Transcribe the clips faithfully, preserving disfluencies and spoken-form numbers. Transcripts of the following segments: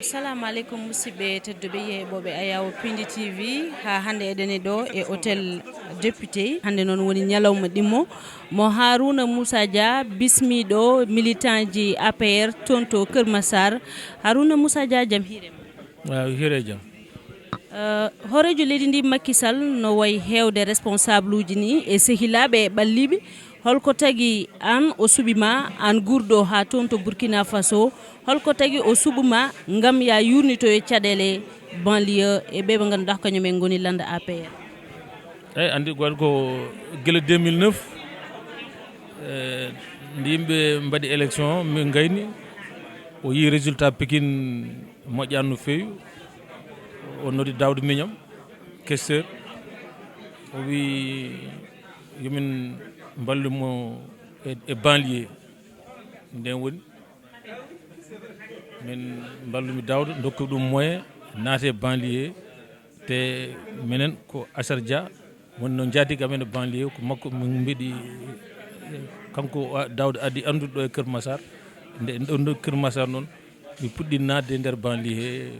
Assalamu aleykum, musidɓe tedduɓe yeeɓooɓe Ayawo Pindi T V. Haa hannde eɗen e ɗo e hôtel député. Hannde noon woni ñalawma ɗimmo mo Harouna Moussa Dia, bismiiɗo militant ji A P R toon to Kër Massar. Harouna Moussa Dia, jam hiire ma? Waaw, hiire jam. Eh, hooreejo leydi ndi Macky Sall no wayi heewde responsable uji ni e sehilaaɓe e ɓalliiɓe. Holko tagi aan o suɓi ma, aan guurɗo haa toon to Burkina Faso? Holko tagi o suɓi ma ngam ya yuurnitoye caɗeele banlieue e ɓe ɓe ngannduɗaa kañum en ngoni lannda A P R? Eyi, anndi ko waɗi ko gila deux mille neuf, eh, nde yimɓe mbaɗi élection, min ngayni, o yii résultat Pikine moƴƴaani no feewi. O noddi Daouda Mignane, questeur, o wi yomin mballu mo e, e banlieue. Nden woni min mballumi Daouda, ndokku ɗum moyen, naate banlieue. Te minen ko Asar Dia woni noon njaatigi amen e banlieue, ko makko min mbiɗi, kanko a-, Daouda addi anndude ɗo e Kër Massar. Nde en ɗon ɗo Kër Massar noon, mi puɗɗi naatde e nder banlieue he,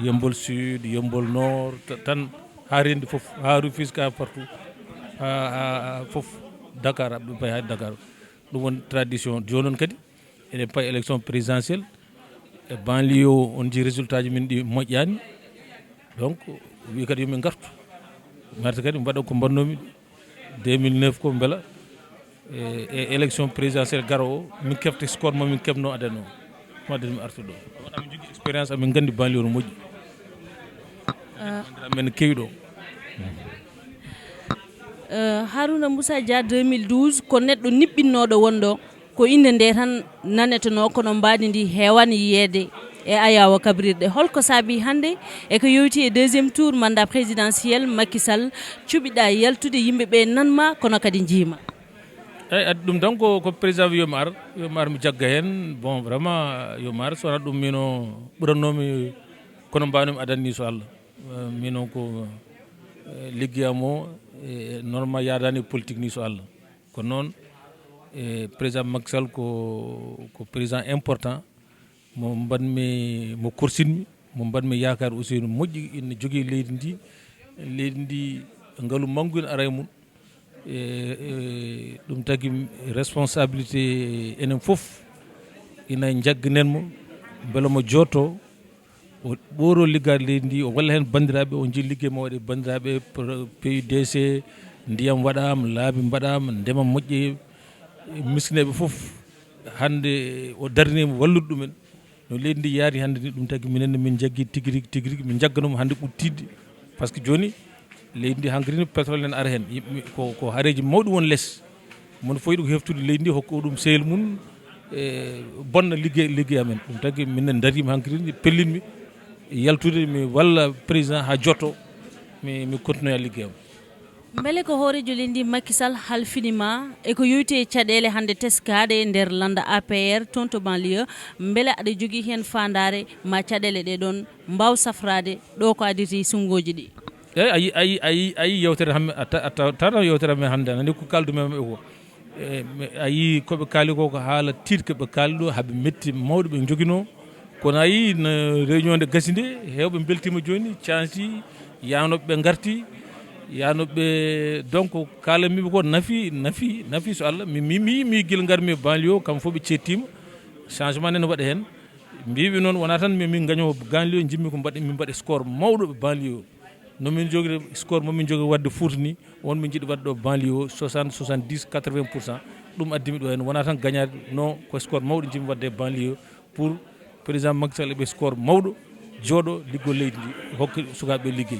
Yeumbeul Sud, Yeumbeul Nord, ta-, tan haa renndi fof, haa Rufisque, haa partout, haa, haa, haa fof, Dakar, aɓe payi haa Dakar. Ɗum woni tradition. Jooni noon kadi, eɗen payi élection présidentielle. E banlieue o, on njii résultat ji min ɗi moƴƴaani. Donc, wi kadi yomin ngartu. Mi arta kadi mi waɗa ko mbaɗnomi deux mille neuf ko mbela, e, e élection présidentielle garowo o, min kefta score mo min keɓno aden o. Ɗum addi mi artude ɗo. Amin njogii expérience, amin nganndi banlieue no moƴƴi. Ah. Banndiraaɓe men keewi ɗo. Eh, Harouna Moussa Dia, deux mille douze, ko neɗɗo niɓɓinnooɗo wonɗo, ko innde nde tan nanetenoo, kono mbaadi ndi heewaani yiyeede e Ayawo kabrirɗe. Holko saabii hannde e ko yowiti e deuxième tour mandat présidentiel Macky Sall, cuɓiɗaa yaltude, yimɓe ɓe nan ma, kono kadi njii ma? Eyi, addi ɗum tan ko, ko président wi yo mi ar, yo mi ar mi jagga heen. Bon, vraiment, yo mi ar, so wonaa ɗum, miin o ɓurannoomi kono mbaanumi adan ni, so Allah. Eh, miin o ko, eh, liggeyam o, eh, normal yaadaani e politique ni, so Allah. Kono noon, eh, président Macky Sall ko, ko président important, mo mbaɗmi, mo korsinmi, mo mbaɗmi yaakaar aussi no moƴƴi, ina jogii leydi ndi, leydi ndi ngalu manngu ina ara e mum. E, e, ɗum tagi responsabilité enen fof ina njagganen mo, mbele mo jooto, o ɓooro liggaade leydi ndi, o walla heen banndiraaɓe, o njii liggey mo waɗi banndiraaɓe, pro-, P U D C, ndiyam waɗaama, laabi mbaɗaama, ndema moƴƴe, miskineeɓe fof. Hannde o darnii mo wallude ɗumen. No leydi ndi yaari hannde ni, ɗum tagi minen ne min njaggi tigi rigi, tigi rigi, min njagganoo mo hannde ɓuri tiiɗde. Par ce que jooni, leydi ndi hankadi ni, pétrole ene ara heen. Yimɓe, ko, ko hareeji mawɗi won les. Mon fof yiɗi ko heftude leydi ndi, hokka ɗum sehil mum, e bonna liggey, liggey amen. Ɗum tagi minen ndariimi hankadi ni, pellinmi yaltude, mi walla président haa jotto, mi, mi continuoya liggey am. Mbele ko hooreejo leydi ndi Macky Sall halfini ma e ko yoyti e caɗeele hannde teskaaɗe e nder lannda A P R toon to banlieue, mbele aɗa jogii heen faandaare ma caɗeele ɗe ɗoon mbaaw safraade ɗo ko aditi sunngooji ɗi? Eyi, a yii, a yii, a yii, a yii yewtere hamme, a ta-, a ta-, tawata yewtere amen hannde, a nanii ko kaaldu men e ko. E, mi, a yii ko ɓe kaali ko, ko haala tiiɗka ɓe kaali ɗo, haa ɓe metti mawɗo ɓe njoginoo. Kono a yii no réunion nde gasi nde, heewɓe mbeltiima jooni, cansi, yaanooɓe ɓe ngarti, yaanooɓe ɓe, donc, kaalanmi ɓe ko nafi, nafi, nafi so Allah. Mi, mi, mi, mi gila ngarmi e banlieue o, kam fof ɓe ceettiima, changement nene waɗa heen. Mbiimi noon, wonaa tan mi, min ngaño banlieue, njimmi ko mbaɗe, min mbaɗe score mawɗo banlieue o. No min jogiri score mo min jogi waɗde Fouta ni, won min njiɗi waɗde ɗo banlieue o soixante, soixante-dix, quatre-vingts pour cent. Ɗum addi mi ɗo heen, wonaa tan gañaade, non, ko score mawɗo njimmi waɗde e banlieue o pour président Macky Sall heɓa score mawɗo, jooɗo, liggo leydi ndi, hokka sukaaɓe liggey.